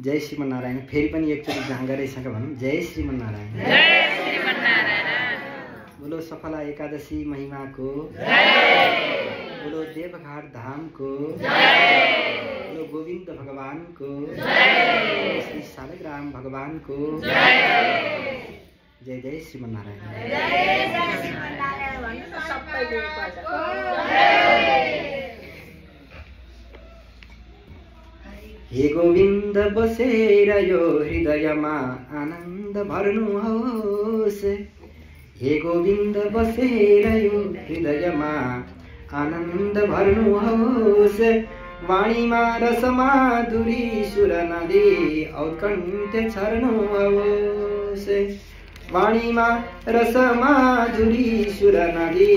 जय श्रीमन्नारायण। फेरि पनि एकचोटि जाँगरैसँग भनौँ, जय श्रीमन्नारायण। जय श्रीमन्नारायण। बोलो सफला एकादशी महिमाको बोलो देवघाट धामको बोलो गोविन्द भगवानको श्री शालिग्राम भगवानको जय जय श्रीमन्नारायण। हे गोविन्द बसेर यो हृदयमा आनन्द भर्नुहोस्। हे गोविन्द बसेर यो हृदयमा आनन्द भर्नुहोस्। वाणीमा रसमाधुरी सुर नदी औत्कण्ठ्य छर्नुहोस्। वाणीमा रसमाधुरी सुर नदी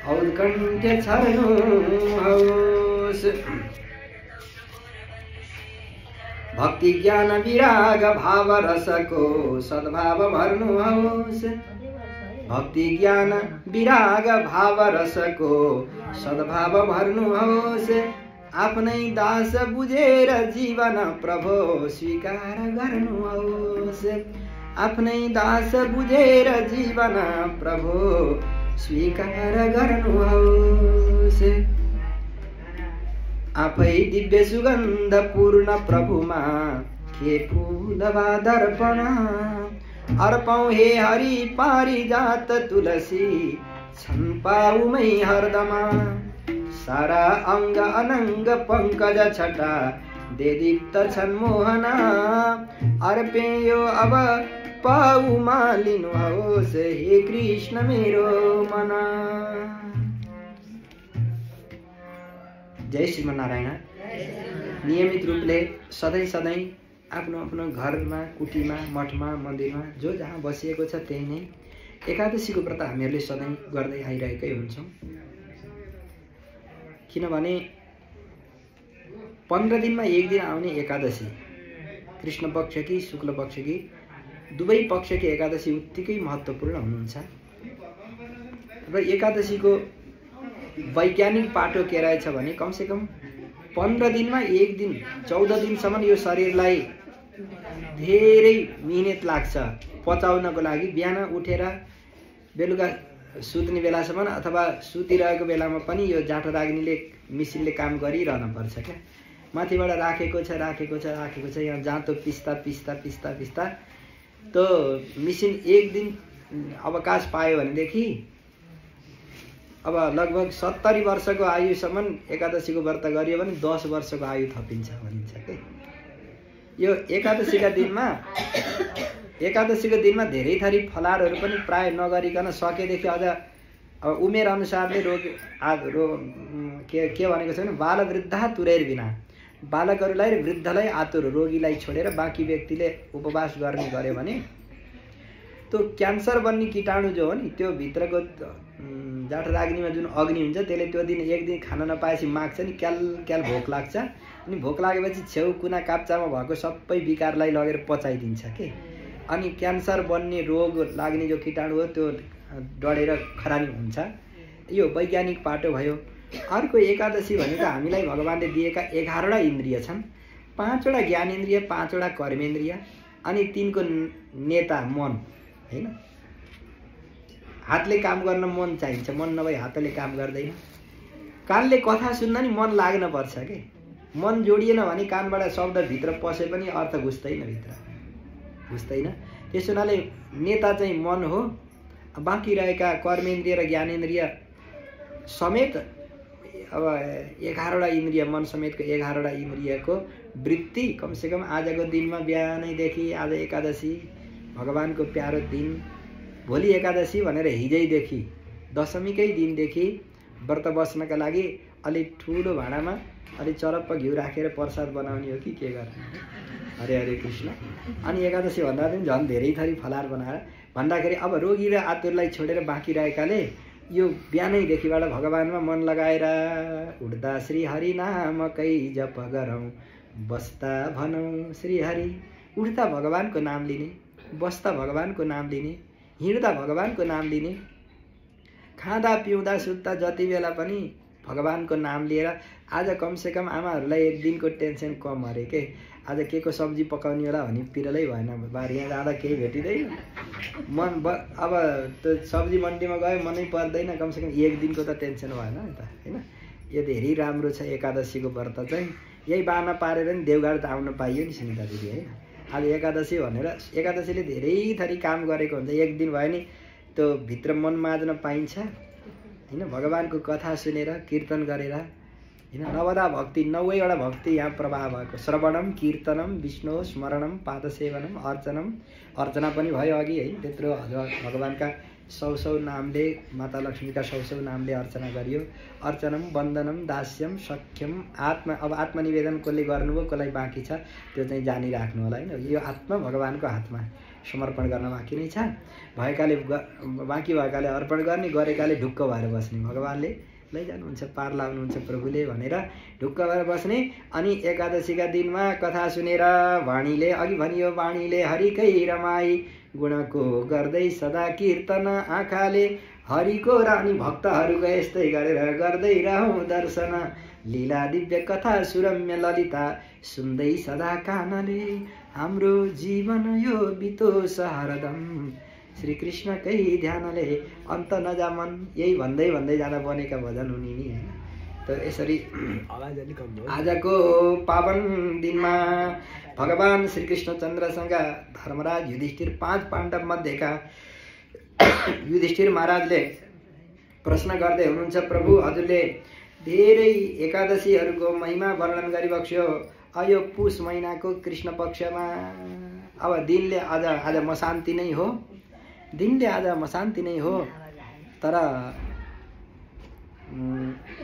औत्कण्ठ्य छर्नुहोस्। भक्ति ज्ञान विराग भाव रसको सद्भाव भर्नुहोस्। भक्ति ज्ञान विराग भाव रसको सद्भाव भर्नुहोस्। आफ्नै दास बुझेर जीवन प्रभो स्वीकार गर्नुहोस्। आफ्नै दास बुझेर जीवन प्रभो स्वीकार गर्नुहोस्। आफै दिव्य सुगन्ध पूर्ण प्रभुमा के फूल वा दर्पण अर्पौं हे हरि पारिजात तुलसी छन् पाउमै हरदमा। सारा अङ्ग अनङ्ग पङ्कज छटा देदीप्त छन् मोहना अर्पे यो अब पाउमा लिनुहोस् हे कृष्ण मेरो मना। जय श्रीमन्नारायण। नियमित रूपले सधैँ सधैँ आफ्नो आफ्नो घरमा कुटीमा मठमा मन्दिरमा जो जहाँ बसिएको छ त्यही नै एकादशीको व्रत हामीहरूले सधैँ गर्दै आइरहेकै हुन्छौँ। किनभने 15 दिनमा एक दिन आउने एकादशी कृष्ण पक्ष कि शुक्ल पक्ष कि दुवै पक्षकी एकादशी उत्तिकै महत्त्वपूर्ण हुनुहुन्छ। र एकादशीको वैज्ञानिक पाटो के रहेछ भने कमसेकम 15 दिनमा एक दिन 14 दिनसम्म यो शरीरलाई धेरै मिहिनेत लाग्छ पचाउनको लागि। बिहान उठेर बेलुका सुत्ने बेलासम्म अथवा सुतिरहेको बेलामा पनि यो जाँटोराग्नीले मिसिनले काम गरिरहन पर्छ क्या। माथिबाट राखेको छ यहाँ जाँतो पिस्ता पिस्ता पिस्ता पिस्ता त मिसिन एक दिन अवकाश पायो भनेदेखि अब लगभग 70 वर्षको आयुसम्म एकादशीको व्रत गरियो भने 10 वर्षको आयु थपिन्छ भनिन्छ के। यो एकादशीका दिनमा धेरै थरी फलारहरू पनि प्राय नगरिकन सकेदेखि अझ अब उमेर अनुसारले के भनेको छ भने बाल वृद्धा तुरैर बिना बालकहरूलाई र वृद्धलाई आतुर रोगीलाई छोडेर बाँकी व्यक्तिले उपवास गर्ने गर्यो भने त्यो क्यान्सर बन्ने कीटाणु जो हो नि त्यो भित्रको जाँटोराग्नीमा जुन अग्नि हुन्छ त्यसले त्यो दिन एक दिन खान नपाएपछि माग्छ नि क्याल क्याल भोक लाग्छ। अनि भोक लागेपछि छेउ कुना काप्चामा भएको सबै विकारलाई लगेर पचाइदिन्छ के। अनि क्यान्सर बन्ने रोग लाग्ने जो कीटाणु हो त्यो डढेर खरानी हुन्छ। यो वैज्ञानिक पाटो भयो। अर्को एकादशी भनेको हामीलाई भगवानले दिएका 11वटा इन्द्रिय छन्। 5वटा ज्ञानेन्द्रिय 5वटा कर्मेन्द्रिय अनि 3को नेता मन हैन। हातले काम गर्न मन चाहिन्छ, मन नभई हातले काम गर्दैन। कानले कथा सुन्न नि मन लाग्न पर्छ के। मन जोडिएन भने कानबाट शब्द भित्र पसे पनि अर्थ घुस्दैन घुस्दैन। त्यसो हुनाले नेता चाहिँ मन हो। बाँकी रहेका कर्मेन्द्रिय र ज्ञानेन्द्रिय समेत अब 11वटा इन्द्रिय मन समेतको 11वटा इन्द्रियको वृत्ति कमसेकम आजको दिनमा बिहानैदेखि आज एकादशी भगवानको प्यारो दिन भोलि एकादशी भनेर हिजैदेखि दशमीकै दिनदेखि व्रत बस्नका लागि अलिक ठुलो भाँडामा अलिक चरप्प घिउ राखेर प्रसाद बनाउने हो कि के गर्ने। हरे हरे कृष्ण। अनि एकादशी भन्दा पनि झन् धेरै थरी फलार बनाएर भन्दाखेरि अब रोगी र आतुरलाई छोडेर बाँकी रहेकाले यो बिहानैदेखिबाट भगवानमा मन लगाएर उड्दा श्री हरि नामकै जप गरौँ बस्दा भनौँ श्री हरि। उड्दा भगवानको नाम लिने, बस्दा भगवानको नाम लिने, हिँड्दा भगवानको नाम लिने, खाँदा पिउँदा सुत्दा जति बेला पनि भगवानको नाम लिएर आज कमसेकम आमाहरूलाई एक दिनको टेन्सन कम अरे के। आज के को सब्जी पकाउने होला भने पिरलै भएन, बारी यहाँ जाँदा केही भेटिँदैन, अब त्यो सब्जी मन्डीमा गयो मनै पर्दैन, कमसेकम एक दिनको त टेन्सन भएन नि त होइन। यो धेरै राम्रो छ एकादशीको व्रत चाहिँ। यही बाना पारेर नि देवघाट त आउन पाइयो नि सुनिता दिदी होइन। आज एकादशी भनेर एकादशीले धेरै थरी काम गरेको हुन्छ। एक दिन भयो नि त्यो भित्र मन माझ्न पाइन्छ होइन, भगवानको कथा सुनेर कीर्तन गरेर होइन। नवदा भक्ति 90वटा भक्ति यहाँ प्रभाव भएको। श्रवणम कीर्तनम विष्णु स्मरणम पादसेवनम अर्चनम, अर्चना पनि भयो अघि है, त्यत्रो भगवानका 100 नामले, माता लक्ष्मीका 100 नामले अर्चना गरियो। अर्चनम वन्दनम दास्यम सख्यम आत्मा, अब आत्मनिवेदन कसले गर्नुभयो कसलाई बाँकी छ त्यो चाहिँ जानिराख्नु होला होइन। यो आत्मा भगवानको हातमा समर्पण गर्न बाँकी नै छ। भएकाले बाँकी भएकाले अर्पण गर्ने, गरेकाले ढुक्क भएर बस्ने। भगवानले लैजानुहुन्छ, पार लाउनुहुन्छ प्रभुले भनेर ढुक्क भएर बस्ने। अनि एकादशीका दिनमा कथा सुनेर वाणीले, अघि भनियो वाणीले हरिकै रमाई, गुणको गर्दै सदा कीर्तन आँखाले, हरिको रानी भक्तहरूको यस्तै गरेर गर्दै रहौँ दर्शन, लीला दिव्य कथा सुरम्य ललिता सुन्दै सदा कानले, हाम्रो जीवन यो बितोस् हरदम श्रीकृष्णकै ध्यानले, अन्त नजा मन। यही भन्दै भन्दै जाँदा बनेका भजन हुने नि होइन। त यसरी आजको पावन दिनमा भगवान श्रीकृष्णचन्द्रसँग धर्मराज युधिष्ठिर 5 पाण्डव मध्येका युधिष्ठिर महाराजले प्रश्न गर्दै हुनुहुन्छ, प्रभु हजुरले धेरै एकादशीहरूको महिमा वर्णन गरिबक्स्यो। यो पुष महिनाको कृष्ण पक्षमा अब दिनले आज मशान्ति नै हो, दिनले आज मशान्ति नै हो, तर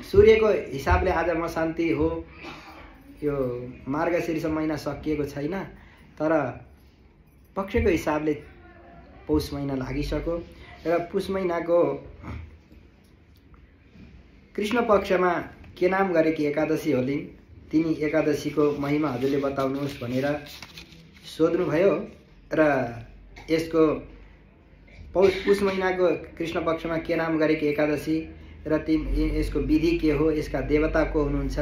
सूर्यको हिसाबले आज मशान्ति हो। यो मार्गशीर्ष महिना सकिएको छैन, तर पक्षको हिसाबले पौष महिना लागिसक्यो र पुष महिनाको कृष्ण पक्षमा के नाम गरेकी एकादशी होली, तिनी एकादशीको महिमा हजुरले बताउनुहोस् भनेर सोध्नुभयो। र यसको पुष महिनाको कृष्ण पक्षमा के नाम गरेकी एकादशी र यसको विधि के हो, यसका देवता को हुनुहुन्छ।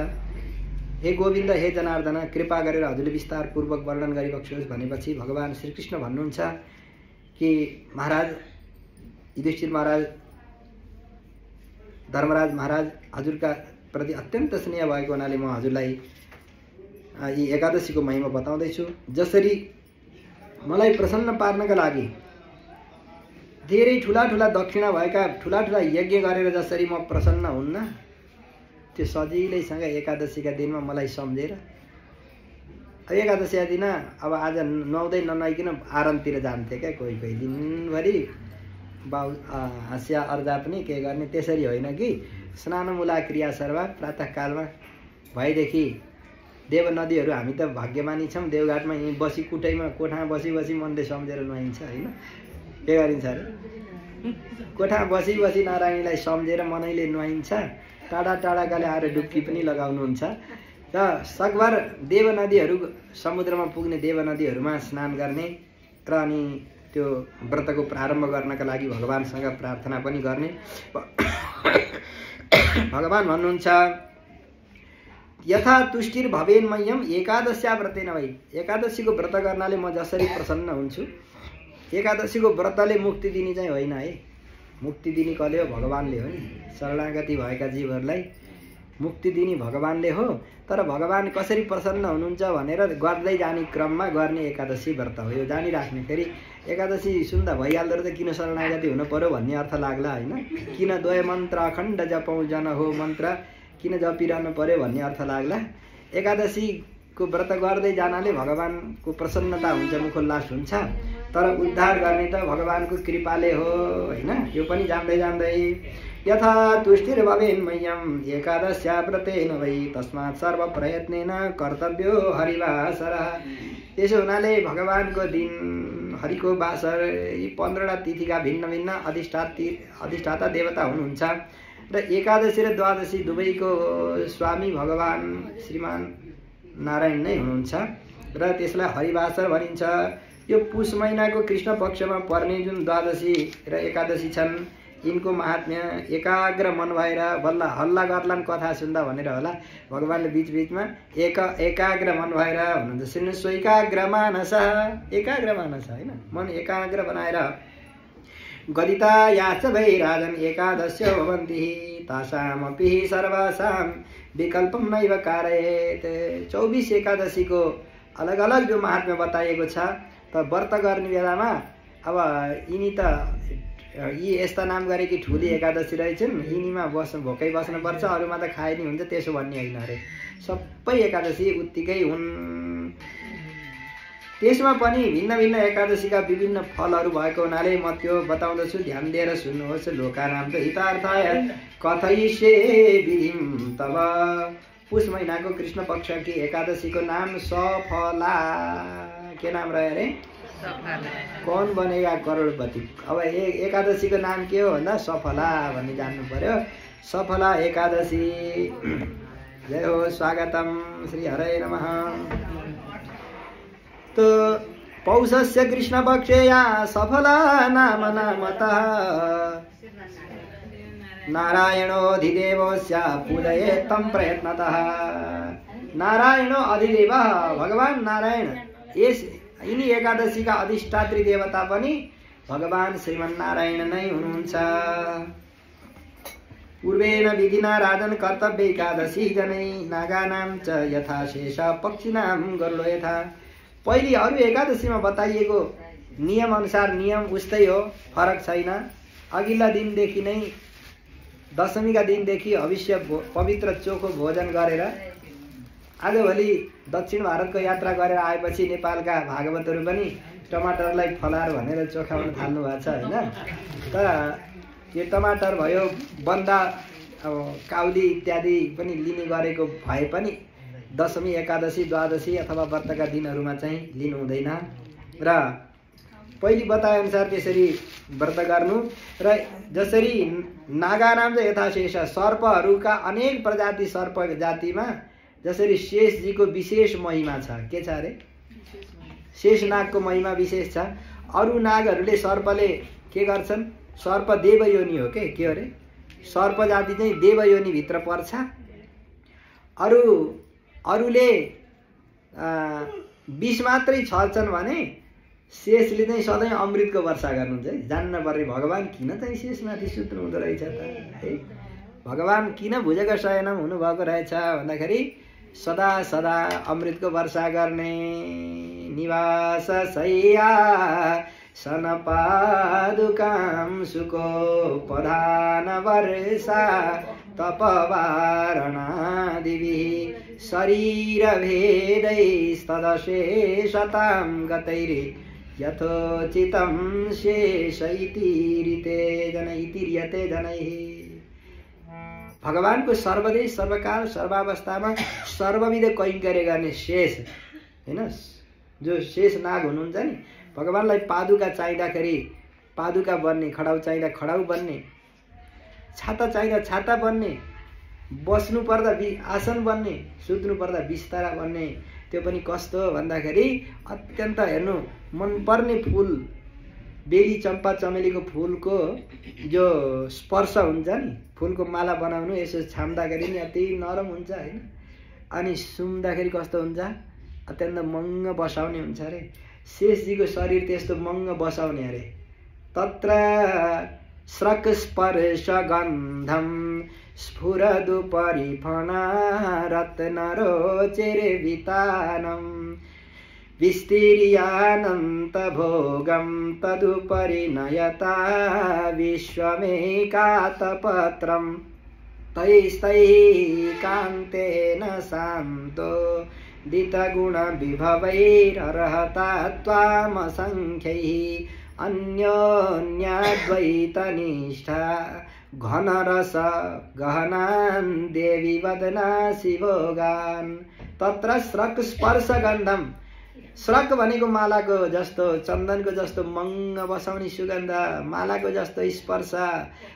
हे गोविन्द, हे जनार्दन, कृपा गरेर हजुरले विस्तारपूर्वक वर्णन गरिबक्स्नुहोस् भनेपछि भगवान श्रीकृष्ण भन्नुहुन्छ कि महाराज युधिष्ठिर महाराज, धर्मराज महाराज, हजुरका प्रति अत्यन्त स्नेह भएको हुनाले म हजुरलाई यी एकादशीको महिमा बताउँदैछु। जसरी मलाई प्रसन्न पार्नका लागि धेरै ठुला ठुला दक्षिणा भएका ठुला ठुला यज्ञ गरेर जसरी म प्रसन्न हुन्न, त्यो सजिलैसँग एकादशीका दिनमा मलाई सम्झेर एकादशीका दिन अब आज नुहाउँदै ननुहाइकन आरामतिर जान्थे क्या कोही कोही, दिनभरि बाउ हाँस्या अर्जा पनि के गर्ने। त्यसरी होइन कि स्नानमूला क्रिया सर्वा प्रातःकालमा भएदेखि देव नदीहरू हामी त भाग्यमानी छौँ, देवघाटमा यहीँ बसी कुटैमा कोठामा बसी बसी मनले सम्झेर नुहाइन्छ होइन। के गरिन्छ अरे, कोठामा बसी बसी नारायणीलाई सम्झेर मनैले नुहाइन्छ। टाढा टाढाकाले आएर डुब्की पनि लगाउनुहुन्छ। र सकभर देव नदीहरू, समुद्रमा पुग्ने देव नदीहरूमा स्नान गर्ने र अनि त्यो व्रतको प्रारम्भ गर्नका लागि भगवानसँग प्रार्थना पनि गर्ने। भगवान भन्नुहुन्छ यथा तुष्टिर भवेन मह्यम एकादश्या व्रतेन वै, एकादशीको व्रत गर्नाले म जसरी प्रसन्न हुन्छु, एकादशीको व्रतले मुक्ति दिने चाहिँ होइन है। मुक्ति दिने कसले हो? भगवानले हो नि। शरणागति भएका जीवहरूलाई मुक्ति दिने भगवानले हो। तर भगवान कसरी प्रसन्न हुनुहुन्छ भनेर गर्दै जाने क्रममा गर्ने एकादशी व्रत हो। यो जानिराख्ने। फेरि एकादशी सुन्दा भइहाल्दो रहेछ किन शरणागति हुनु पर्यो भन्ने अर्थ लाग्ला होइन। किन द्वय मन्त्र अखण्ड जपौँ जन हो मन्त्र किन जपिरहनु पर्यो भन्ने अर्थ लाग्ला। एकादशीको व्रत गर्दै जानाले भगवानको प्रसन्नता हुन्छ, मुखोल्लास हुन्छ। तर उद्धार गर्ने त भगवानको कृपाले हो होइन। यो पनि जान्दै जान्दै यथा तुष्टिर भवेन मह्यम एकादश्या व्रतेन वै तस्मात् सर्व प्रयत्नेन कर्तव्यो हरिवासर। त्यसो हुनाले भगवानको दिन हरिको वासर, यी 15वटा तिथिका भिन्न भिन्न अधिष्ठाता देवता हुनुहुन्छ र एकादशी र द्वादशी दुवैको स्वामी भगवान श्रीमान नारायण नै हुनुहुन्छ र त्यसलाई हरिवासर भनिन्छ। यो पुष महिनाको कृष्ण पक्षमा पर्ने जुन द्वादशी र एकादशी छन्, यिनको महात्म्य एकाग्र मन भएर बल्ल हल्ला गर्लान् कथा सुन्दा भनेर होला भगवानले बीचबीचमा एकाग्र मन भएर हुनुहुन्छ। सुन्नुहोस् एकाग्र मानस होइन मन एकाग्र बनाएर गदिता याच भई राजन एकादश्य भवन्ति तासामपि सर्वासां विकल्पम नैव कारयेत्। 24 एकादशीको अलग अलग जो महात्म्य बताइएको छ त व्रत गर्ने बेलामा अब यिनी त यी यस्ता नाम गरे कि ठुली एकादशी रहेछन् यिनीमा भोकै बस्नुपर्छ अरूमा त खाए नि हुन्छ त्यसो भन्ने होइन अरे। सबै एकादशी उत्तिकै हुन्। त्यसमा पनि भिन्न भिन्न एकादशीका विभिन्न फलहरू भएको हुनाले म त्यो बताउँदछु, ध्यान दिएर सुन्नुहोस्। लोकानां त हितार्थाय कथयिष्ये विधिं तव। पुष महिनाको कृष्ण पक्षकी एकादशीको नाम सफला। के नाम रह्यो अरे? कौन बनेगा करोडपति। अब एकादशीको नाम के हो भन्दा सफला भन्ने जान्नु पर्यो। सफला एकादशी। जय हो, स्वागतम श्री हरे नमः। तो पौषस्य कृष्ण पक्षेया सफला नाम नामतः नारायणोऽधिदेवस्य पूजये तं प्रयत्नतः। नारायणो अधिदेव भगवान नारायण यिनी एकादशीका अधिष्ठात्री देवता पनि भगवान श्रीमन्नारायण नै हुनुहुन्छ। पूर्वेण विधिना राजन कर्तव्य एकादशी जनै नागानां च यथा शेष पक्षिनां गरुडो यथा। पहिले अरू एकादशीमा बताइएको नियम अनुसार नियम उस्तै हो, फरक छैन। अघिल्ला दिनदेखि नै दशमीका दिनदेखि अवश्य पवित्र चोखो भोजन गरेर आजभोलि दक्षिण भारतको यात्रा गरेर आएपछि नेपालका भागवतहरू पनि टमाटरलाई फलार भनेर चोखाउन थाल्नु भएको छ होइन। तर यो टमाटर भयो बन्दा काउली इत्यादि पनि लिने गरेको भए पनि दशमी एकादशी द्वादशी अथवा व्रतका दिनहरूमा चाहिँ लिनु हुँदैन। र पहिले बताएअनुसार त्यसरी व्रत गर्नु। र जसरी नागानाम चाहिँ यथाशेष सर्पहरूका अनेक प्रजाति सर्प जातिमा जसरी शेषजीको विशेष महिमा छ। के छ अरे? शेषनागको महिमा विशेष छ। अरू नागहरूले सर्पले के गर्छन्? सर्प देवयोनि हो के अरे? सर्प जाति चाहिँ देवयोनि भित्र पर्छ। अरूले विष मात्रै छर्छन् भने शेषले चाहिँ सधैँ अमृतको वर्षा गर्नुहुन्छ है। जान्न पर्ने भगवान किन चाहिँ शेषमाथि सुत्नु हुँदो रहेछ त है? भगवान किन भुजग शयनम हुनुभएको रहेछ भन्दाखेरि सदा सदा अमृतको वर्षा गर्ने। निवास शय्या सनपादुकां सुको प्रधान वर्षा तपवारणा दिवि शरीर भेदैस्तदशेषतां गतैरे यथोचितं शेष इतिरिते जनैः। भगवानको सर्वदेश सर्वकाल सर्वावस्थामा सर्वविध कैङ्कर्य गर्ने शेष हैन, जो शेष नाग हुनुहुन्छ नि, भगवानलाई पादुका चाहिँदाखेरि पादुका बन्ने, खडाउ चाहिँदा खडाउ बन्ने, छाता चाहिँदा छाता बन्ने, बस्नु पर्दा आसन बन्ने, सुत्नु पर्दा बिस्तारा बन्ने। त्यो पनि कस्तो भन्दाखेरि अत्यन्त हेर्नु मनपर्ने फुल बेली चम्पा चमेलीको फुलको जो स्पर्श हुन्छ नि, फुलको माला बनाउनु यसो छाम्दाखेरि नि अति नरम हुन्छ हैन, अनि सुम्दाखेरि कस्तो हुन्छ? अत्यन्त मङ्ग बसाउने हुन्छ अरे। शेषजीको शरीर त्यस्तो मङ्ग बसाउने अरे। तत्र स्रक स्पर्श गन्धम स्फुरदुपरि फणा रत्नरोचेरे वितानम विस्तीर्यानन्त भोगं तदुपरि नयता विश्वमेकातपत्रं तैस्तैकान्तेन शान्तो दितगुणविभवैरर्हता त्वामसङ्ख्यैः अन्योन्याद्वैतनिष्ठा घनरस गहनान् देवी वदना शिवोगान्। तत्र स्रक स्पर्श गन्धम, स्रक भनेको मालाको जस्तो, चन्दनको जस्तो मङ्ग बसाउने सुगन्ध, मालाको जस्तो स्पर्श,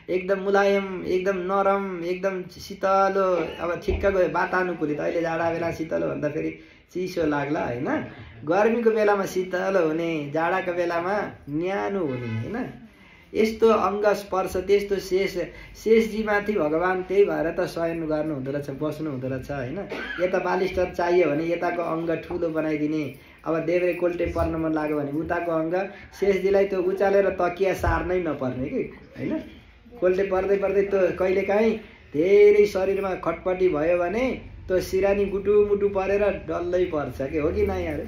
एकदम मुलायम, एकदम नरम, एकदम शीतलो। अब ठिक्कको वातानुकूलित, अहिले जाडा बेला शीतलो भन्दा फेरि चिसो लाग्ला हैन, गर्मीको बेलामा शीतल हुने, जाडाको बेलामा न्यानो हुने हैन, यस्तो अङ्ग स्पर्श त्यस्तो शेषजीमाथि भगवान् त्यही भएर त शयन गर्नु हुँदो रहेछ, बस्नु हुँदो रहेछ होइन। यता बालिस्टर चाहियो भने यताको अङ्ग ठुलो बनाइदिने, अब देब्रे कोल्टे पर्न मन लाग्यो भने उताको अङ्ग शेषजीलाई त्यो उचालेर तकिया सार्नै नपर्ने कि होइन। कोल्टे पर्दै पर्दै त्यो कहिलेकाहीँ धेरै शरीरमा खटपटी भयो भने त्यो सिरानी गुटुमुटु परेर डल्लै पर्छ कि, हो कि नै अरे।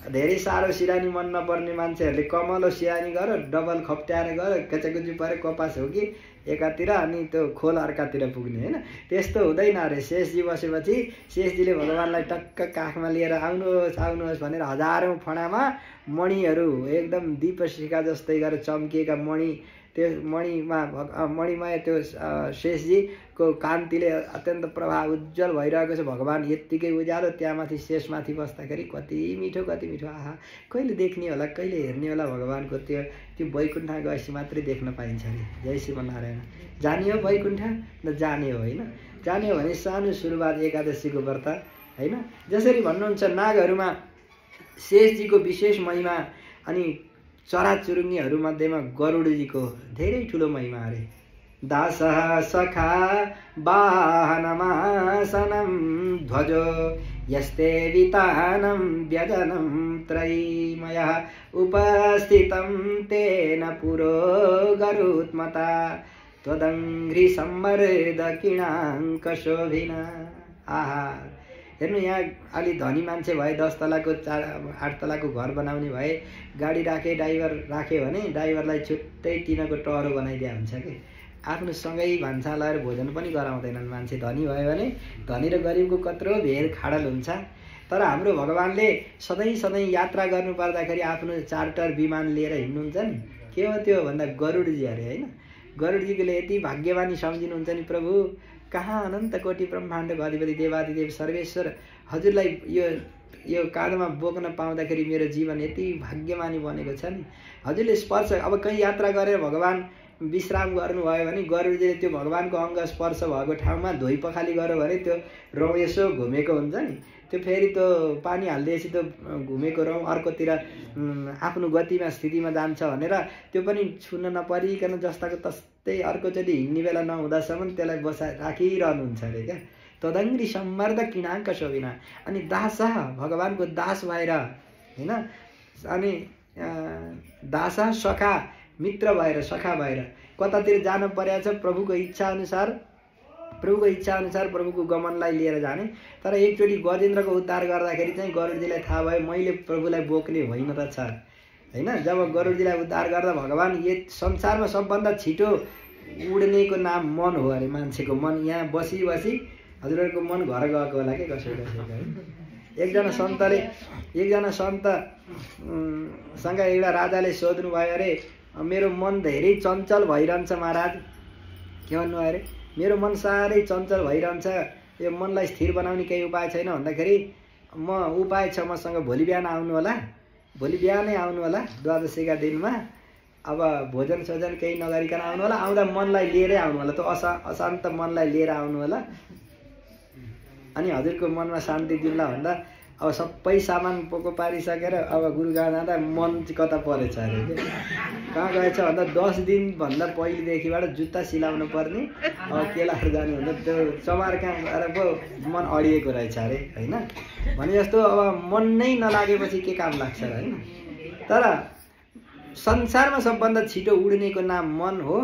धेरै साह्रो सिरानी मन नपर्ने मान्छेहरूले कमलो सिरानी गर डबल खप्ट्याएर गर कचाकुची परे कपास हो कि एकातिर अनि त्यो खोल अर्कातिर पुग्ने होइन। त्यस्तो हुँदैन अरे। शेषजी बसेपछि शेषजीले भगवान्लाई टक्क काखमा लिएर आउनुहोस् आउनुहोस् भनेर हजारौँ फणामा मणिहरू एकदम दीपशिखा जस्तै गरेर चम्किएका मणि, त्यो मणिमय त्यो शेषजीको कान्तिले अत्यन्त प्रभाव उज्जवल भइरहेको छ। भगवान् यत्तिकै उज्यालो, त्यहाँमाथि शेषमाथि बस्दाखेरि कति मिठो कति मिठो। आहा, कहिले देख्ने होला कहिले हेर्ने होला भगवान्को त्यो वैकुण्ठ गएपछि मात्रै देख्न पाइन्छ अरे। जय श्रीमन्नारायण। जाने हो वैकुण्ठ न जाने हो होइन। जाने हो भने सानो सुरुवात एकादशीको व्रत होइन। जसरी भन्नुहुन्छ नागहरूमा शेषजीको विशेष महिमा अनि चराचुरुङ्गीहरू मध्येमा गरुडजीको धेरै ठुलो महिमा अरे। दासः सखा वाहनमासनं ध्वजो यस्ते वितानं व्यजनं त्रयीमयः उपस्थितं तेन पुरो गरुत्मता त्वदङ्घ्रि सम्मर्दकिणाङ्कशोभिना। आहा, हेर्नु यहाँ अलि धनी मान्छे भए 10 तलाको 8 तलाको घर बनाउने भए गाडी राखे ड्राइभर राख्यो भने ड्राइभरलाई छुट्टै टिनको टहरो बनाइदिया हुन्छ कि। आफ्नो सँगै भान्सा लगाएर भोजन पनि गराउँदैनन् मान्छे। धनी भयो भने धनी र गरिबको कत्रो भेर खाडल हुन्छ। तर हाम्रो भगवान्ले सधैँ यात्रा गर्नु पर्दाखेरि आफ्नो चार्टर विमान लिएर हिँड्नुहुन्छ नि। के हो त्यो भन्दा गरुडजी अरे होइन। गरुडजीले यति भाग्यवानी सम्झिनुहुन्छ नि प्रभु। कहाँ अनन्त कोटि ब्रह्माण्डको अधिपति देवादिदेव सर्वेश्वर हजुरलाई यो काँधमा बोक्न पाउँदाखेरि मेरो जीवन यति भाग्यमानी बनेको छ नि। हजुरले स्पर्श, अब कहीँ यात्रा गरेर भगवान् विश्राम गर्नुभयो भने गरुडजीले त्यो भगवान्को अङ्ग स्पर्श भएको ठाउँमा धोइ पखाली गर्यो भने त्यो रौँ यसो घुमेको हुन्छ नि, त्यो फेरि त्यो पानी हालिदिएपछि त्यो घुमेको रौँ अर्कोतिर आफ्नो गतिमा स्थितिमा जान्छ भनेर त्यो पनि छुन नपरिकन जस्ताको तस्तै अर्कोचोटि हिँड्ने बेला नहुँदासम्म त्यसलाई राखिरहनुहुन्छ अरे क्या। तदङ्घ्रि सम्मर्द किणाङ्क शोभिना। अनि दास भगवान्को दास भएर होइन, अनि दास सखा मित्र भएर सखा भएर कतातिर जानु परेको छ प्रभुको इच्छा अनुसार प्रभुको गमनलाई लिएर जाने। तर एकचोटि गजेन्द्रको उद्धार गर्दाखेरि चाहिँ गरुडजीलाई थाहा भयो मैले प्रभुलाई बोक्ने होइन रहेछ होइन। जब गरुडजीलाई उद्धार गर्दा भगवान् यो संसारमा सबभन्दा छिटो उड्नेको नाम मन हो अरे। मान्छेको मन यहाँ बसी हजुरहरूको मन घर गएको होला कि कसैको है। एकजना सन्तसँग एउटा राजाले सोध्नु भयो अरे मेरो मन धेरै चञ्चल भइरहन्छ महाराज। के भन्नु भयो अरे मेरो मन साह्रै चञ्चल भइरहन्छ, यो मनलाई स्थिर बनाउने केही उपाय छैन भन्दाखेरि उपाय छ मसँग, भोलि बिहान आउनु होला, भोलि बिहानै आउनु होला द्वादशीका दिनमा। अब भोजन सोजन केही नगरिकन आउनु होला, आउँदा मनलाई लिएरै आउनु होला, त्यो अशान्त मनलाई लिएर आउनु होला। अनि हजुरको मनमा शान्ति दिउँला भन्दा अब सबै सामान पोको पारिसकेर अब गुरुगाउँ जाँदा मन चाहिँ कता परेछ अरे कि कहाँ गएछ भन्दा 10 दिनभन्दा पहिलेदेखिबाट जुत्ता सिलाउनु पर्ने, अब केलाहरू जाने भन्दा त्यो चमार कहाँ गएर पो मन अडिएको रहेछ अरे होइन। भने जस्तो अब मन नै नलागेपछि के काम लाग्छ र होइन। तर संसारमा सबभन्दा छिटो उड्नेको नाम मन हो।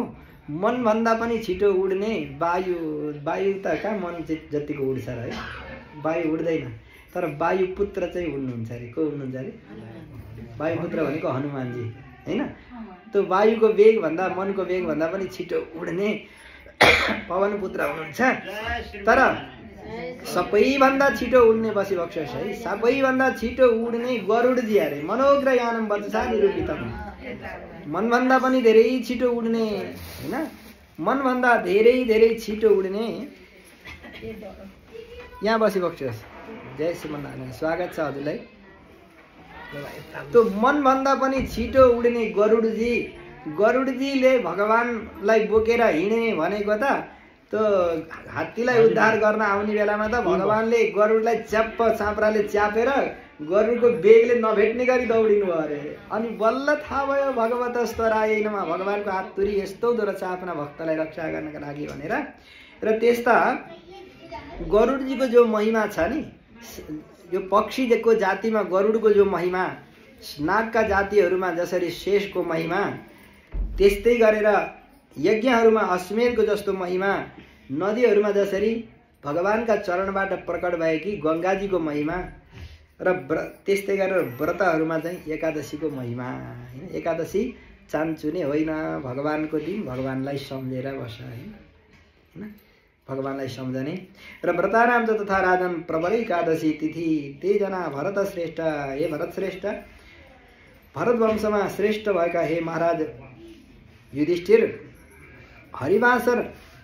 मनभन्दा पनि छिटो उड्ने वायु त कहाँ मन जतिको उड्छ र है, वायु उड्दैन। तर वायुपुत्र चाहिँ उड्नुहुन्छ अरे। को उड्नुहुन्छ अरे? वायुपुत्र भनेको हनुमानजी होइन। त्यो वायुको वेग भन्दा मनको वेग भन्दा पनि छिटो उड्ने पवनपुत्र हुनुहुन्छ। तर सबैभन्दा छिटो उड्ने बसी बक्सोस् है, सबैभन्दा छिटो उड्ने गरुडजी अरे। मनोग्र यानम वचसा निरूपितम। मनभन्दा पनि धेरै छिटो उड्ने होइन, मनभन्दा धेरै छिटो उड्ने। यहाँ बसी बक्सोस्। जय श्रीमन्नारायण। स्वागत छ हजुरलाई। त्यो मनभन्दा पनि छिटो उड्ने गरुडजीले भगवान्लाई बोकेर हिँड्ने भनेको त त्यो हात्तीलाई उद्धार गर्न आउने बेलामा त भगवान्ले गरुडलाई च्याप्प चाप्राले च्यापेर गरुडको बेगले नभेट्ने गरी दौडिनु भयो अरे। अनि बल्ल थाहा भयो भगवत स्तरायनमा भगवानको हात तुरी यस्तो हुँदो रहेछ आफ्ना भक्तलाई रक्षा गर्नका लागि भनेर। र त्यस्ता गरुडजीको जो महिमा छ नि, यो पक्षीको जातिमा गरुडको जो महिमा, नागका जातिहरूमा जसरी शेषको महिमा, त्यस्तै गरेर यज्ञहरूमा अश्वमेधको जस्तो महिमा, नदीहरूमा जसरी भगवानका चरणबाट प्रकट भएकी गङ्गाजीको महिमा, र त्यस्तै गरेर व्रतहरूमा चाहिँ एकादशीको महिमा। एकादशी चान्चुने होइन, भगवानको दिन भगवानलाई सम्झेर बस होइन, भगवानलाई सम्झने। र व्रताराम च तथा राजन प्रबल एकादशी तिथि ते जना भरत श्रेष्ठ। हे भरत श्रेष्ठ, भरत वंशमा श्रेष्ठ भएका हे महाराज युधिष्ठिर, हरिवासर,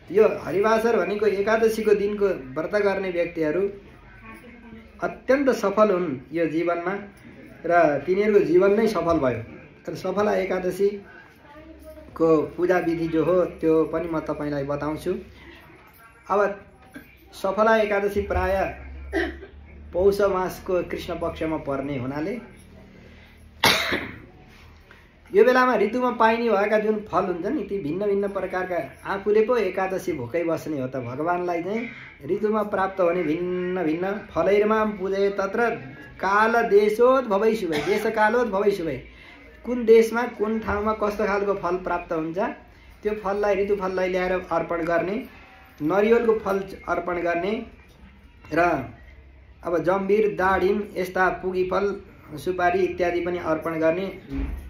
यो हरिवासर भनेको एकादशीको दिनको व्रत गर्ने व्यक्तिहरू अत्यन्त सफल हुन् यो जीवनमा, र तिनीहरूको जीवन नै सफल भयो। र सफला एकादशीको पूजा विधि जो हो त्यो पनि म तपाईँलाई बताउँछु। अब सफला एकादशी प्राय पौष मासको कृष्ण पक्षमा पर्ने हुनाले यो बेलामा ऋतुमा पाइने भएका जुन फल हुन्छ नि, ती भिन्न भिन्न प्रकारका, आफूले पो एकादशी भोकै बस्ने हो त। भगवानलाई चाहिँ ऋतुमा प्राप्त हुने भिन्न भिन्न फलैर्मा पूजे तत्र काल देशोद्भवै शुभै, देश कालोद्भवै शुभै, कुन देशमा कुन ठाउँमा कस्तो खालको फल प्राप्त हुन्छ त्यो फललाई, ऋतु फललाई ल्याएर अर्पण गर्ने, नरिवलको फल अर्पण गर्ने, र अब जम्बीर, दाडिम यस्ता पुगी फल, सुपारी इत्यादि पनि अर्पण गर्ने,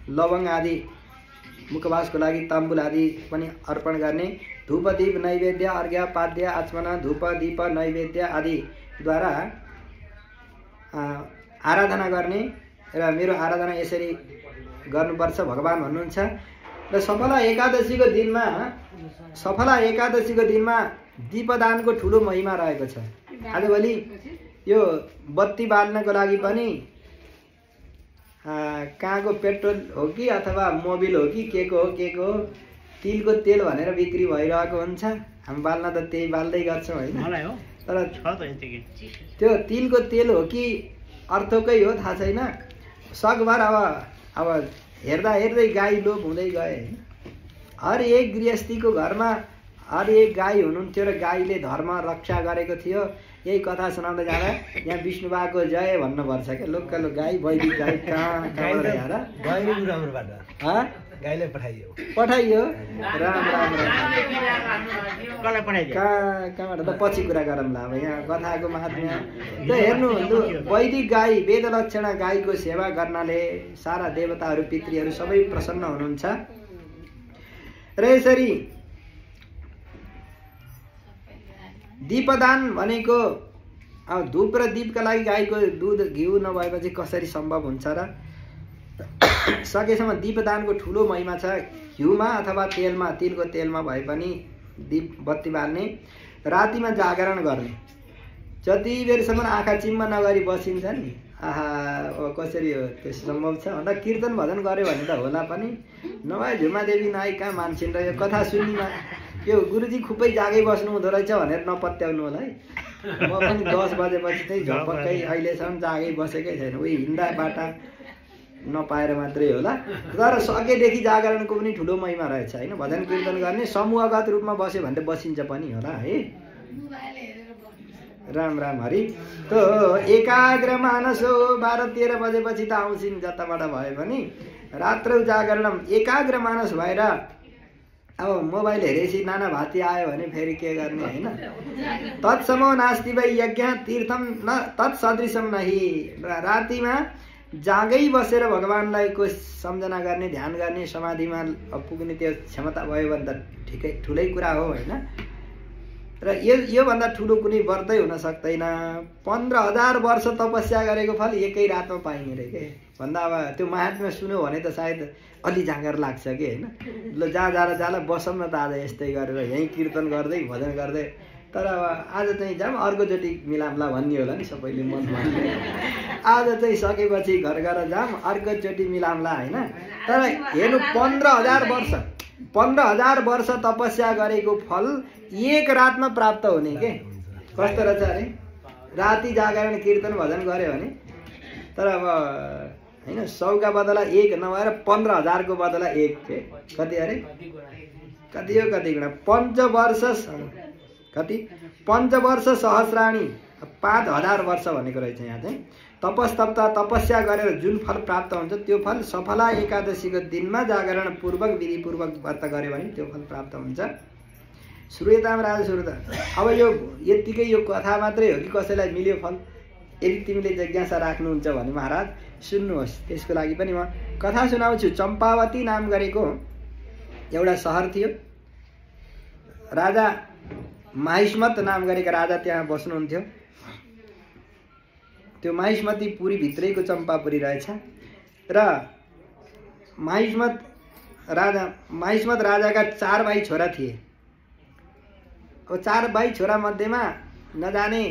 लवङ आदि मुखवासको लागि ताम्बुल आदि पनि अर्पण गर्ने, धूप दीप नैवेद्य अर्घ्य पाद्य आचमन धूप दीप नैवेद्य आदिद्वारा आराधना गर्ने। र मेरो आराधना यसरी गर्नुपर्छ भगवान भन्नुहुन्छ। र सफला एकादशीको दिनमा दीपदानको ठुलो महिमा रहेको छ। आजभोलि यो बत्ती बाल्नको लागि पनि कहाँको पेट्रोल हो कि अथवा मोबिल हो कि के को हो, तिलको तेल भनेर बिक्री भइरहेको हुन्छ। हामी बाल्न त त्यही बाल्दै गर्छौँ होइन, तर त्यो तिलको तेल हो कि अर्थकै हो थाहा छैन। सकभर अब हेर्दा हेर्दै गाई लोप हुँदै गए होइन। हर एक गृहस्थीको घरमा हर एक गाई हुनुहुन्थ्यो र गाईले धर्म रक्षा गरेको थियो। यही कथा सुनाउँदै जाँदा यहाँ विष्णु बाको जय भन्नुपर्छ क्या। लोकल गाई, वैदिक गाई कहाँबाट ल्याएर गाईलाई पठाइयो। राम राम कहाँबाट त पछि कुरा गरौँला। अब यहाँ कथाको महात्म्य त हेर्नु, वैदिक गाई, वेद लक्षणा गाईको सेवा गर्नाले सारा देवताहरू पितृहरू सबै प्रसन्न हुनुहुन्छ। र यसरी दीपदान भनेको अब धूप र दीपका लागि गाईको दुध घिउ नभएपछि कसरी सम्भव हुन्छ र? सकेसम्म दीपदानको ठुलो महिमा छ। घिउमा अथवा तेलमा, तिलको तेलमा भए पनि दीप बत्ती बाल्ने, रातिमा जागरण गर्ने। जति बेरसम्म आँखा चिम्म नगरी बसिन्छ नि, आहा कसरी हो त्यो सम्भव छ भन्दा कीर्तन भजन गऱ्यो भने त होला पनि। नभए झुमादेवी नायिका मान्छन् र यो कथा सुन्नेमा यो गुरुजी खुबै जागै बस्नु हुँदो रहेछ भनेर नपत्याउनु होला है। म पनि 10 बजेपछि चाहिँ झपक्कै अहिलेसम्म जागै बसेकै छैन। उही हिँड्दा बाटा नपाएर मात्रै होला। तर सकेदेखि जागरणको पनि ठुलो महिमा रहेछ होइन। भजन कीर्तन गर्ने समूहगत रूपमा बस्यो भने त बसिन्छ पनि होला है। राम राम हरि। तो एकाग्र मानसो 12-13 बजेपछि त आउँछिन् जताबाट भए पनि। रात्रौ जागरणम एकाग्र मानस भएर अब मोबाइल हेरेपछि नाना भाती आयो भने फेरि के गर्ने होइन। तत्समो नास्ति वै यज्ञ तीर्थम न तत्सदृशम नहि। रातिमा जागै बसेर भगवानलाई को सम्झना गर्ने, ध्यान गर्ने, समाधिमा पुग्ने त्यो क्षमता भयो भने त ठिकै ठुलै कुरा हो होइन। र यो भन्दा ठुलो कुनै व्रतै हुन सक्दैन। 15,000 वर्ष तपस्या गरेको फल एकै रातमा पाइने रे के भन्दा अब त्यो महात्म्य सुन्यो भने त सायद अलि जाँगर लाग्छ कि होइन। ल जाला बसौँ न त आज यस्तै गरेर यहीँ कीर्तन गर्दै भजन गर्दै। तर अब आज चाहिँ जाऊँ अर्कोचोटि मिलाउँला भन्ने होला नि सबैले मनमा। आज चाहिँ सकेपछि घर जाऊँ अर्कोचोटि मिलाउँला होइन। तर हेर्नु 15,000 वर्ष तपस्या गरेको फल एक रातमा प्राप्त हुने के कस्तो रहेछ अरे। राति जागरण कीर्तन भजन गऱ्यो भने तर अब होइन 100 का बदला 1 नभएर 15,000 को बदला 1 के कति अरे कति हो कति गुणा पञ्चवर्ष कति पञ्चवर्ष सहस्राणी 5,000 वर्ष भनेको रहेछ यहाँ चाहिँ तपस्तप्त तपस्या गरेर जुन फल प्राप्त हुन्छ त्यो फल सफला एकादशीको दिनमा जागरण पूर्वक विधिपूर्वक व्रत गर्यो भने त्यो फल प्राप्त हुन्छ। श्रूयताम राजा श्रुत। अब यो यतिकै यो कथा मात्रै हो कि कसैलाई मिल्यो फल? यदि तिमीले जिज्ञासा राख्नुहुन्छ भने महाराज सुन्नुहोस्, त्यसको लागि पनि म कथा सुनाउँछु। चम्पावती नाम गरेको एउटा सहर थियो। राजा माहिष्मत नाम गरेका राजा त्यहाँ बस्नुहुन्थ्यो। त्यो माहिष्मती पुरी भित्रैको चम्पापुरी रहेछ र माहिष्मत राजाका 4 भाइ छोरा थिए। अब 4 भाइ छोरा मध्येमा नजाने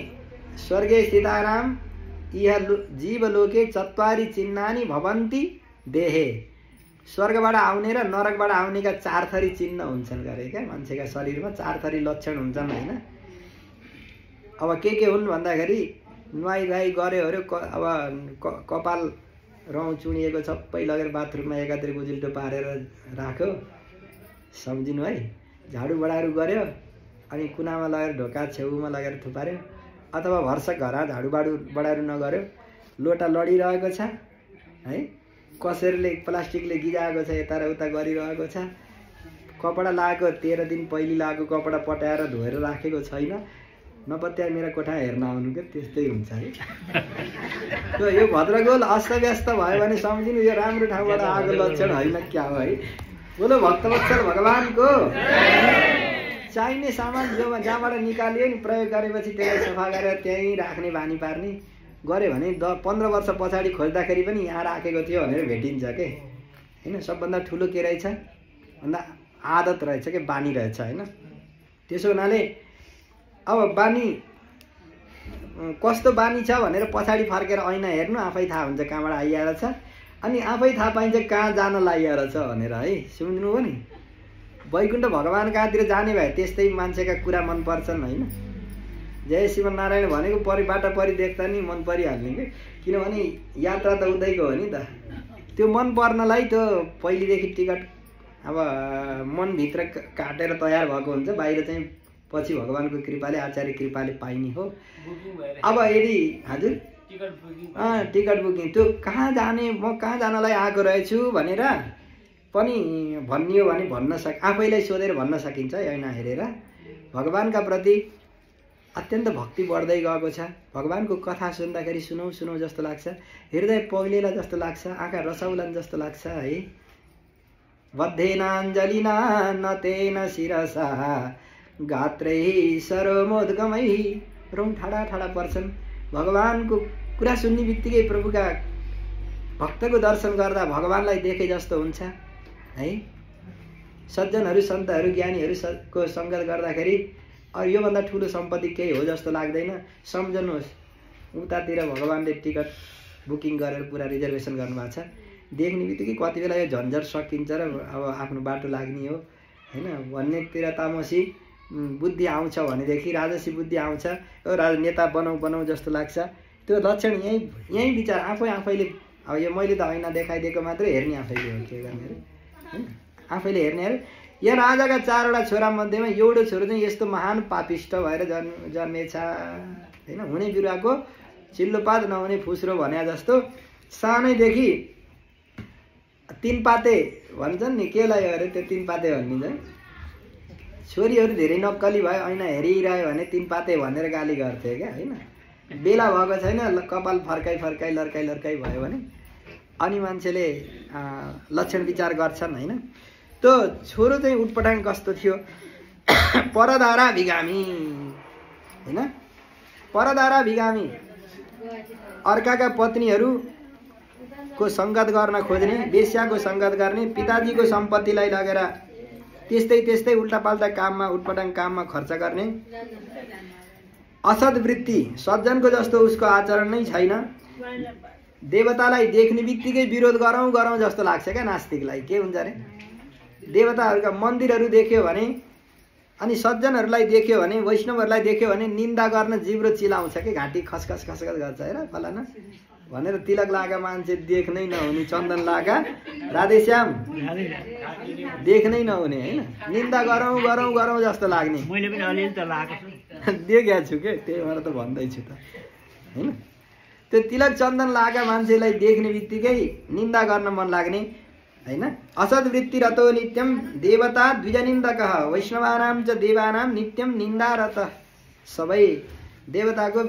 स्वर्गे सीताराम इह जीवलोके 4 चिन्हानि भवन्ति देहे। स्वर्गबाट आउने र नरकबाट आउनेका 4 थरी चिन्ह हुन्छन् गरे क्या मान्छेका शरीरमा 4 थरी लक्षण हुन्छन् होइन। अब के हुन् भन्दाखेरि नुहाई धुवाई गऱ्यो अब कपाल रौँ चुनिएको सबै लगेर बाथरुममा एकातिर गुजिल्टो पारेर राख्यो सम्झिनु है। झाडु बडाहरू गऱ्यो अनि कुनामा लगेर ढोका छेउमा लगेर थुपार्यो अथवा भर्सक घर झाडु बडाहरू नगर्यो। लोटा लडिरहेको छ है, कसैले प्लास्टिकले गिजाएको छ यता र उता गरिरहेको छ। कपडा लगाएको 13 दिन पहिले लगाएको कपडा पटाएर धोएर राखेको छैन। नपत्या मेरा कोठा हेर्न आउनु के त्यस्तै हुन्छ है। त यो भद्रगोल अस्तव्यस्त भयो भने सम्झिनु यो राम्रो ठाउँबाट आएको लक्षण होइन क्या हो है। बोलो भक्तवत्सल भगवानको चाहिने सामान जो जहाँबाट निकालियो नि प्रयोग गरेपछि त्यसलाई सफा गरेर त्यहीँ राख्ने बानी पार्ने गऱ्यो भने 15 वर्ष पछाडि खोज्दाखेरि पनि यहाँ राखेको थियो भनेर भेटिन्छ के होइन। सबभन्दा ठुलो के रहेछ भन्दा आदत रहेछ के बानी रहेछ होइन। त्यसो हुनाले अब बानी कस्तो बानी छ भनेर पछाडि फर्केर ऐना हेर्नु आफै थाहा हुन्छ कहाँबाट आइरहेछ अनि आफै थाहा पाइन्छ कहाँ जान लागिरहेछ भनेर है। सुन्नुभयो नि वैकुण्ठ भगवान कहाँतिर जाने भए त्यस्तै मान्छेका कुरा मन पर्छन् होइन। जय शिवनारायण भनेको बाटा परि देख्दा नि मन परिहाल्ने कि किनभने यात्रा त उतैको हो नि त। त्यो मन पर्नलाई त्यो पहिलेदेखि टिकट अब मनभित्र काटेर तयार भएको हुन्छ, बाहिर चाहिँ पछि भगवानको कृपाले आचार्य कृपाले पाइने हो। अब यदि हजुर टिकट बुकिङ त्यो कहाँ जाने म कहाँ जानलाई आएको रहेछु भनेर पनि भनियो भने आफैलाई सोधेर भन्न सकिन्छ ऐना हेरेर। भगवानका प्रति अत्यन्त भक्ति बढ्दै गएको छ। भगवानको कथा सुन्दाखेरि सुनौ जस्तो लाग्छ, हृदय पग्लेला जस्तो लाग्छ, आँखा रसाउलान् जस्तो लाग्छ है। बद्धेनाञ्जलिना नतेन शिरसा गात्रै सरोमोद्गमै रौँ ठाडा ठाडा पर्छन्। भगवानको कुरा सुन्ने बित्तिकै प्रभुका भक्तको दर्शन गर्दा भगवानलाई देखे जस्तो हुन्छ है। सज्जनहरू सन्तहरू ज्ञानीहरूको सङ्गत गर्दाखेरि योभन्दा ठुलो सम्पत्ति केही हो जस्तो लाग्दैन। सम्झनुहोस् उतातिर भगवानले टिकट बुकिङ गरेर पुरा रिजर्भेसन गर्नुभएको छ। देख्ने बित्तिकै कति बेला यो झन्झट सकिन्छ र अब आफ्नो बाटो लाग्ने हो होइन भन्नेतिर तामसी बुद्धि आउँछ भनेदेखि राजसी बुद्धि आउँछ। नेता बनाऊ जस्तो लाग्छ। त्यो लक्षण यहीँ विचार आफैले अब यो मैले त ऐना देखाइदिएको मात्रै हेर्ने आफैले हो के गर्ने अरे आफैले हेर्ने अरे। यहाँ राजाका 4वटा छोरा मध्येमा एउटा छोरो चाहिँ यस्तो महान पापिष्ट भएर जन्मेछ होइन। हुने बिरुवाको चिल्लोपात नहुने फुस्रो भने जस्तो सानैदेखि 3 पाते भन्छन् नि केलाई अरे त्यो 3 पाते भनिन्छ। छोरीहरू धेरै नक्कली भयो ऐना हेरिरह्यो भने 3 पाते भनेर गाली गर्थे क्या होइन। बेला भएको छैन कपाल फर्काइ लर्काइ भयो भने अनि मान्छेले लक्षण विचार गर्छन् होइन। त्यो छोरो चाहिँ उटपटाङ कस्तो थियो परदारा भिगामी होइन। परदारा भिगामी अर्काका पत्नीहरूको सङ्गत गर्न खोज्ने, वेश्याको सङ्गत गर्ने, पिताजीको सम्पत्तिलाई लगेर त्यस्तै उल्टापाल्टा काममा उटपटाङ काममा खर्च गर्ने, असद वृत्ति सज्जनको जस्तो उसको आचरण नै छैन। देवतालाई देख्ने बित्तिकै विरोध गरौँ जस्तो लाग्छ क्या नास्तिकलाई। के हुन्छ अरे देवताहरूका मन्दिरहरू देख्यो भने अनि सज्जनहरूलाई देख्यो भने वैष्णवहरूलाई देख्यो भने निन्दा गर्न जिब्रो चिलाउँछ कि घाँटी खसखस गर्छ हेर फलाना भनेर तिलक लागा मान्छे देख्नै नहुने, चन्दन लागा राधेश्याम देख्नै नहुने होइन। निन्दा गरौँ गरौँ गरौँ जस्तो लाग्ने। मैले पनि अलिअलि त लगाएको छु, देखेको छु के, त्यही भएर त भन्दैछु त होइन। त्यो तिलक चन्दन लागा मान्छेलाई देख्ने बित्तिकै निन्दा गर्न मन लाग्ने होइन। असद्वृत्ति रतो नित्यम देवता द्विजनिन्दक वैष्णवानां च देवानां नित्यम निन्दारत। सबै देवताको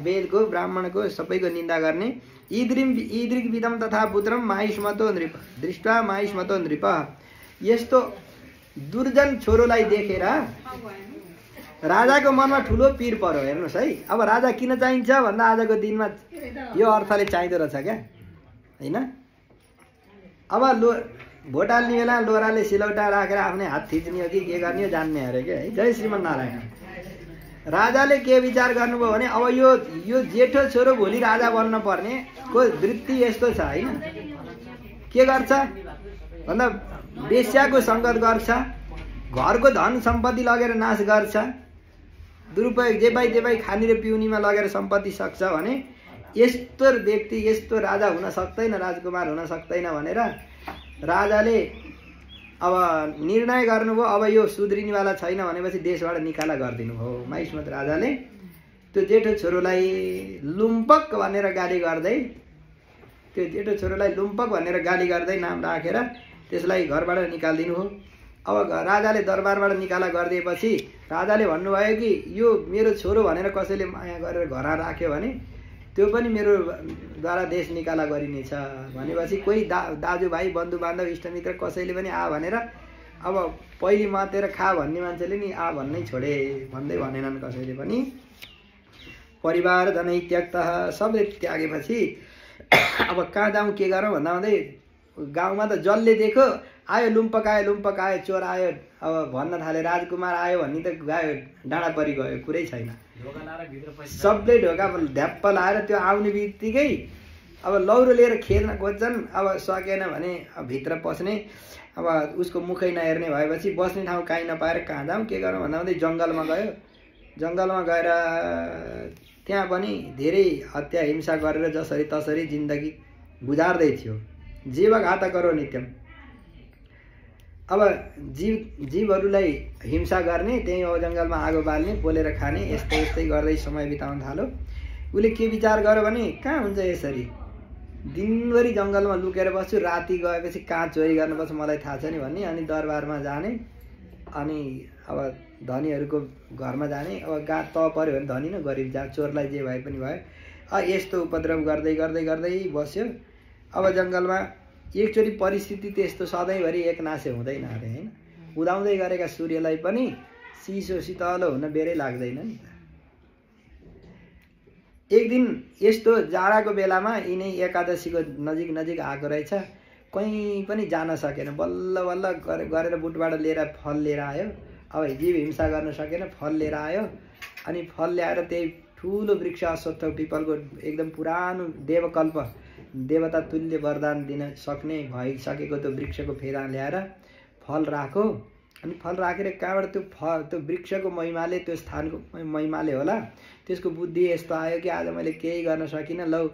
वेदको ब्राह्मणको सबैको निन्दा गर्ने। ईदृग विदम तथा पुत्रम माहिष्मतो नृप दृष्ट्वा माहिष्मतो नृप। यस्तो दुर्जन छोरोलाई देखेर राजाको मनमा ठुलो पिर पर्यो। हेर्नुहोस् है, अब राजा किन चाहिन्छ भन्दा आजको दिनमा यो अर्थले चाहिँदो रहेछ क्या होइन। अब भोट हाल्ने बेला लोराले सिलौटा राखेर आफ्नै हात थिच्ने हो कि के गर्ने हो जान्ने अरे क्या है। जय श्रीमन्नारायण। राजाले के विचार गर्नुभयो भने अब यो जेठो छोरो भोलि राजा बन्न पर्ने को वृत्ति यस्तो छ होइन। के गर्छ भन्दा वेश्याको सङ्गत गर्छ, घरको धन सम्पत्ति लगेर नाश गर्छ, दुरुपयोग जेबाई खाने र पिउनीमा लगेर सम्पत्ति सक्छ भने यस्तो व्यक्ति यस्तो राजा हुन सक्दैन, राजकुमार हुन सक्दैन भनेर राजाले अब निर्णय गर्नुभयो। अब यो सुध्रिनेवाला छैन भनेपछि देशबाट निकाला गरिदिनु भयो। माहिष्मत राजाले त्यो जेठो छोरोलाई लुम्पक भनेर गाली गर्दै, त्यो जेठो छोरोलाई लुम्पक भनेर गाली गर्दै नाम राखेर त्यसलाई घरबाट निकालिदिनु हो। अब राजाले दरबारबाट निकाला गरिदिएपछि राजाले भन्नुभयो कि यो मेरो छोरो भनेर कसैले माया गरेर घर राख्यो भने त्यो पनि मेरो द्वारा देश निकाला गरिनेछ भनेपछि कोही दाजुभाइ बन्धु बान्धव इष्टमित्र कसैले पनि आ भनेर अब पहिले मातेर खा भन्ने मान्छेले नि आ भन्नै छोडे, भन्दै भनेनन् कसैले पनि। परिवार धनै त्यक्त, सबले त्यागेपछि अब कहाँ जाउँ के गरौँ भन्दा भन्दै गाउँमा त जसले देखो आयो लुम्पक आयो चोर आयो अब भन्न थाले, राजकुमार आयो भन्ने त गयो डाँडा परि गयो, कुरै छैन। सबले ढोका ढ्याप्प लाएर त्यो आउने बित्तिकै अब लौरो लिएर खेल्न खोज्छन्। अब सकेन भने भित्र पस्ने, अब उसको मुखै नहेर्ने भएपछि बस्ने ठाउँ काहीँ नपाएर कहाँ जाउँ के गरौँ भन्दा भन्दै जङ्गलमा गयो। जङ्गलमा गएर त्यहाँ पनि धेरै हत्या हिंसा गरेर जसरी तसरी जिन्दगी गुजार्दै थियो। जीवघात करो नित्यम। अब जीवहरूलाई हिंसा गर्ने, त्यही हो जङ्गलमा आगो बाल्ने, पोलेर खाने, यस्तै गर्दै समय बिताउन थाल्यो। उसले के विचार गर्यो भने कहाँ हुन्छ यसरी दिनभरि जङ्गलमा लुकेर बस्छु, राति गएपछि कहाँ चोरी गर्नुपर्छ मलाई थाहा छ नि भन्ने, अनि दरबारमा जाने, अनि अब धनीहरूको घरमा जाने। अब गाँत त पऱ्यो भने धनी न गरिब जा चोरलाई जे भए पनि भयो। यस्तो उपद्रव गर्दै गर्दै गर्दै बस्यो। अब जङ्गलमा एकचोटि परिस्थिति त्यस्तो सधैँभरि एकनासे हुँदैन अरे होइन। उदाउँदै गरेका सूर्यलाई पनि चिसो शीतलो हुन बेरै लाग्दैन नि। एक दिन यस्तो जाडाको बेलामा यिनै एकादशीको नजिक आएको रहेछ। कहीँ पनि जान सकेन, बल्ल बल्ल गरेर बुटबाट लिएर फल लिएर आयो। अब जीव हिंसा गर्न सकेन, फल लिएर आयो। अनि फल ल्याएर त्यही ठुलो वृक्ष अश्वत्थ पिपलको एकदम पुरानो देवकल्प देवता तुल्य वरदान दिन सक्ने भइसकेको त्यो वृक्षको फेदा ल्याएर फल राखो। अनि फल राखेर कहाँबाट त्यो वृक्षको महिमाले, त्यो स्थानको महिमाले होला त्यसको बुद्धि यस्तो आयो कि आज मैले केही गर्न सकिनँ, लौ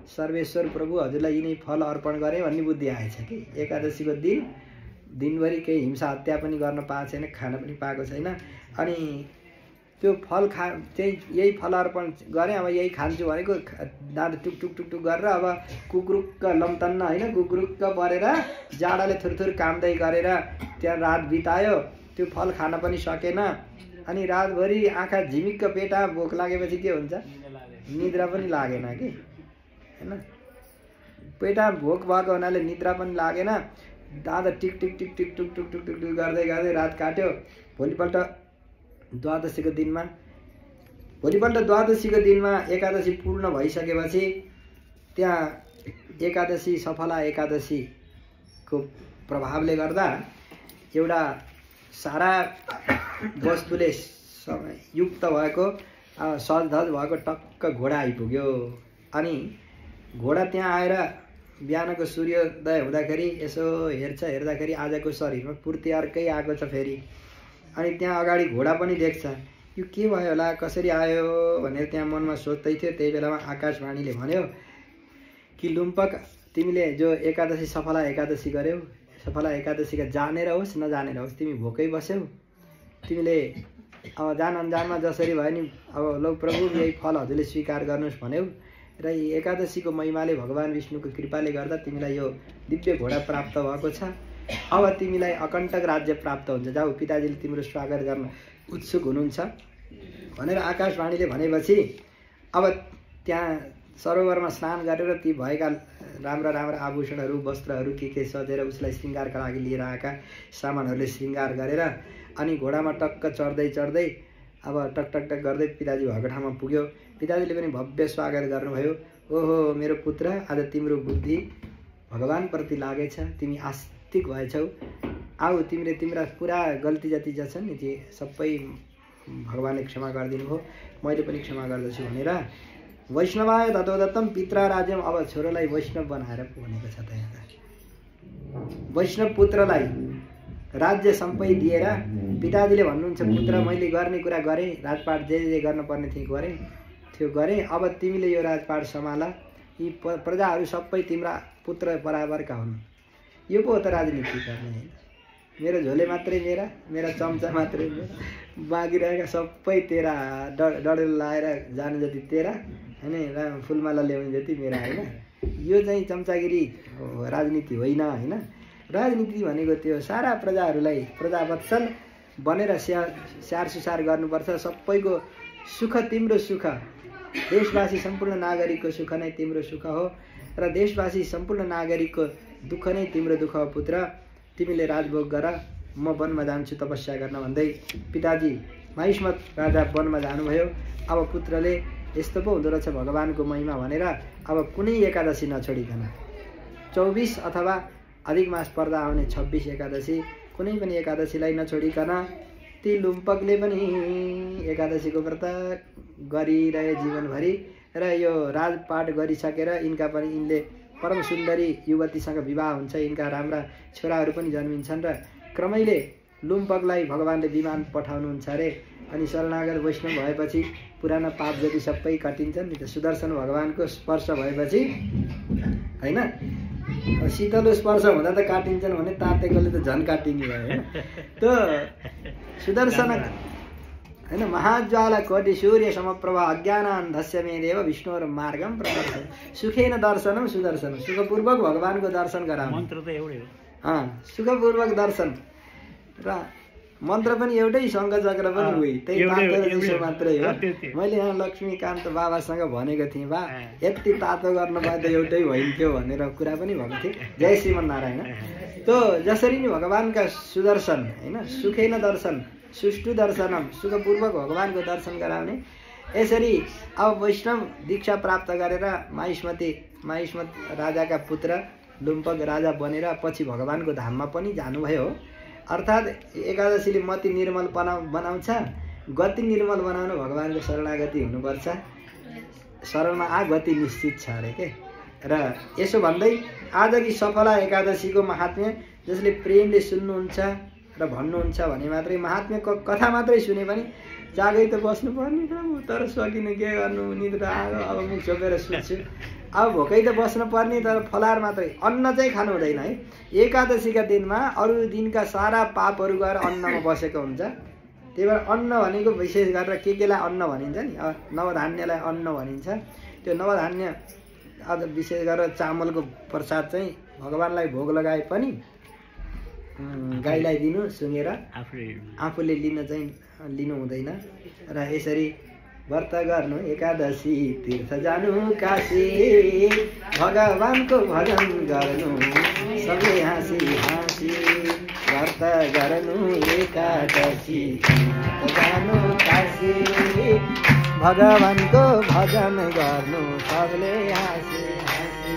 सर्वेश्वर प्रभु हजुरलाई यिनै फल अर्पण गरेँ भन्ने बुद्धि आएछ कि। एकादशीको दिनभरि केही हिंसा हत्या पनि गर्न पाएको छैन, खान पनि पाएको छैन। अनि त्यो फल त्यही यही फल अर्पण गरेँ, अब यही खान्छु भनेको दाँत टुक गरेर अब कुक्रुक्क लम्तन्न होइन कुक्रुक्क परेर जाडाले थुरथुर कामदै गरेर त्यहाँ रात बितायो। त्यो फल खान पनि सकेन। अनि रातभरि आँखा झिमिक्क पेटा भोक लागेपछि के हुन्छ, निद्रा पनि लागेन कि होइन। पेटा भोक भएको हुनाले निद्रा पनि लागेन। दाँत टिक टिक गर्दै गर्दै रात काट्यो। भोलिपल्ट द्वादशीको दिनमा एकादशी पूर्ण भइसकेपछि त्यहाँ एकादशी सफला एकादशीको प्रभावले गर्दा एउटा सारा वस्तुले युक्त भएको सजधज भएको टक्क घोडा आइपुग्यो। अनि घोडा त्यहाँ आएर बिहानको सूर्योदय हुँदाखेरि यसो हेर्दाखेरि आजको शरीरमा पूर्ति अर्कै आएको छ फेरि। अनि त्यहाँ अगाडि घोडा पनि देख्छ, यो के भयो होला कसरी आयो भनेर त्यहाँ मनमा सोच्दै थियो। त्यही बेलामा आकाशवाणीले भन्यो कि लुम्पक तिमीले जो एकादशी सफला एकादशी गर्यौ, सफला एकादशीका जानेर होस् नजानेर होस् तिमी भोकै बस्यौ। तिमीले अब जान अनजानमा जसरी भयो नि अब लौ प्रभु यही फल हजुरले स्वीकार गर्नुहोस् भन्यौ र यी एकादशीको महिमाले भगवान् विष्णुको कृपाले गर्दा तिमीलाई यो दिव्य घोडा प्राप्त भएको छ। अब तिमीलाई अकण्टक राज्य प्राप्त हुन्छ, जाऊ पिताजीले तिम्रो स्वागत गर्न उत्सुक हुनुहुन्छ भनेर आकाशवाणीले भनेपछि अब त्यहाँ सरोवरमा स्नान गरेर ती भएका राम्रा राम्रा आभूषणहरू वस्त्रहरू के सजेर उसलाई श्रृङ्गारका लागि लिएर आएका सामानहरूले श्रृङ्गार गरेर अनि घोडामा टक्क चढ्दै चढ्दै अब टक टक टक गर्दै पिताजी भएको ठाउँमा पुग्यो। पिताजीले पनि भव्य स्वागत गर्नुभयो। ओहो मेरो पुत्र, आज तिम्रो बुद्धि भगवानप्रति लागेछ, तिमी आस्तिक भएछौ। आऊ तिम्रा पुरा गल्ती जति छन् नि ती सबै भगवानले क्षमा गरिदिनु हो, मैले पनि क्षमा गर्दछु भनेर वैष्णवाय ततोदत्तम पित्रा राज्यम। अब छोरोलाई वैष्णव बनाएर भनेको छ त यहाँ। वैष्णव पुत्रलाई राज्य सम्पत्ति दिएर पिताजीले भन्नुहुन्छ पुत्र मैले गर्ने कुरा गरेँ, राजपाट जे गर्नुपर्ने थियो गरेँ, अब तिमीले यो राजपाट सम्हाल, यी प्रजाहरू सबै तिम्रा पुत्र बराबरका हुन्। यो पो हो त राजनीति गर्ने होइन। मेरो झोले मात्रै मेरा चम्चा मात्रै मेरा, बाँकी रहेका सबै तेरा, डडेलो लाएर जानु जति तेरा होइन, फुलमाला ल्याउने जति मेरा होइन। यो चाहिँ चम्चागिरी राजनीति होइन होइन। राजनीति भनेको त्यो सारा प्रजाहरूलाई प्रजावत्सल बनेर स्याहार सुसार गर्नुपर्छ। सबैको सुख तिम्रो सुख, देशवासी सम्पूर्ण नागरिकको सुख नै तिम्रो सुख हो र देशवासी सम्पूर्ण नागरिकको दुःख नै तिम्रो दुःख हो पुत्र। तिमीले राजभोग गर, म वनमा जान्छु तपस्या गर्न भन्दै पिताजी माहिष्मत राजा वनमा जानुभयो। अब पुत्रले यस्तो पो हुँदो रहेछ भगवानको महिमा भनेर अब कुनै एकादशी नछोडिकन 24 अथवा अधिक मास पर्दा आउने 26 एकादशी कुनै पनि एकादशीलाई नछोडिकन ती लुम्पकले पनि एकादशीको व्रत गरिरहे जीवनभरि र यो राजपाट गरिसकेर यिनले परम सुन्दरी युवतीसँग विवाह हुन्छ, यिनका राम्रा छोराहरू पनि जन्मिन्छन् र क्रमैले लुम्पकलाई भगवानले विमान पठाउनुहुन्छ अरे। अनि शरणागत वैष्णव भएपछि पुराना पाप जति सबै काटिन्छन् नि त। सुदर्शन भगवानको स्पर्श भएपछि होइन, शीतलो स्पर्श हुँदा त काटिन्छन् भने तातेकोले त झन् काटिने भयो होइन। त्यो सुदर्शन होइन महाज्वाला कोटि सूर्य समप्रभा अज्ञानान्धस्य मे देव विष्णुर मार्गम प्रदर्शन सुखेन दर्शनम सुदर्शन। सुखपूर्वक भगवानको दर्शन गराउनु मन्त्र त एउटै हो। सुखपूर्वक दर्शन र मन्त्र पनि एउटै, शङ्ख चक्र पनि उही, त्यही तातो मात्रै हो। मैले यहाँ लक्ष्मीकान्त बाबासँग भनेको थिएँ बा यति तातो गर्न पाए त एउटै भइन्थ्यो भनेर कुरा पनि भएको थियो। जय श्रीमन्नारायण। त्यो जसरी नि भगवानका सुदर्शन होइन, सुखेन दर्शन सुष्ठु दर्शनम, सुखपूर्वक भगवानको दर्शन गराउने, यसरी अब वैष्णव दीक्षा प्राप्त गरेर माहिष्मत राजाका पुत्र लुम्पक राजा बनेर पछि भगवानको धाममा पनि जानुभयो। अर्थात् एकादशीले मति निर्मल बनाउँछ, गति निर्मल बनाउनु भगवानको शरणागति हुनुपर्छ। शरणमा गति निश्चित छ अरे के। र यसो भन्दै आजकी सफला एकादशीको महात्म्य जसले प्रेमले सुन्नुहुन्छ र भन्नुहुन्छ भने मात्रै, महात्म्यको कथा मात्रै सुने पनि जागै त बस्नुपर्ने प्रभु, तर सकिने के गर्नु, निद्रा आयो अब मुख छोपेर सुत्छु, अब भोकै त बस्नु पर्ने, तर फलाहार मात्रै, अन्न चाहिँ खानु हुँदैन है। एकादशीका दिनमा अरू दिनका सारा पापहरू गएर अन्नमा बसेको हुन्छ। त्यही भएर अन्न भनेको विशेष गरेर केलाई अन्न भनिन्छ नि, नवधान्यलाई अन्न भनिन्छ। त्यो नवधान्य अझ विशेष गरेर चामलको प्रसाद चाहिँ भगवानलाई भोग लगाए पनि गाईलाई दिनु सुँगेर आफूले लिनु हुँदैन। र यसरी व्रत गर्नु एकादशी, तीर्थ जानु काशी, भगवानको भजन गर्नु सबै हाँसी हाँसी, व्रत गर्नु एकादशी, तीर्थ जानु काशी, भगवानको भजन गर्नु सबले हाँसी हाँसी।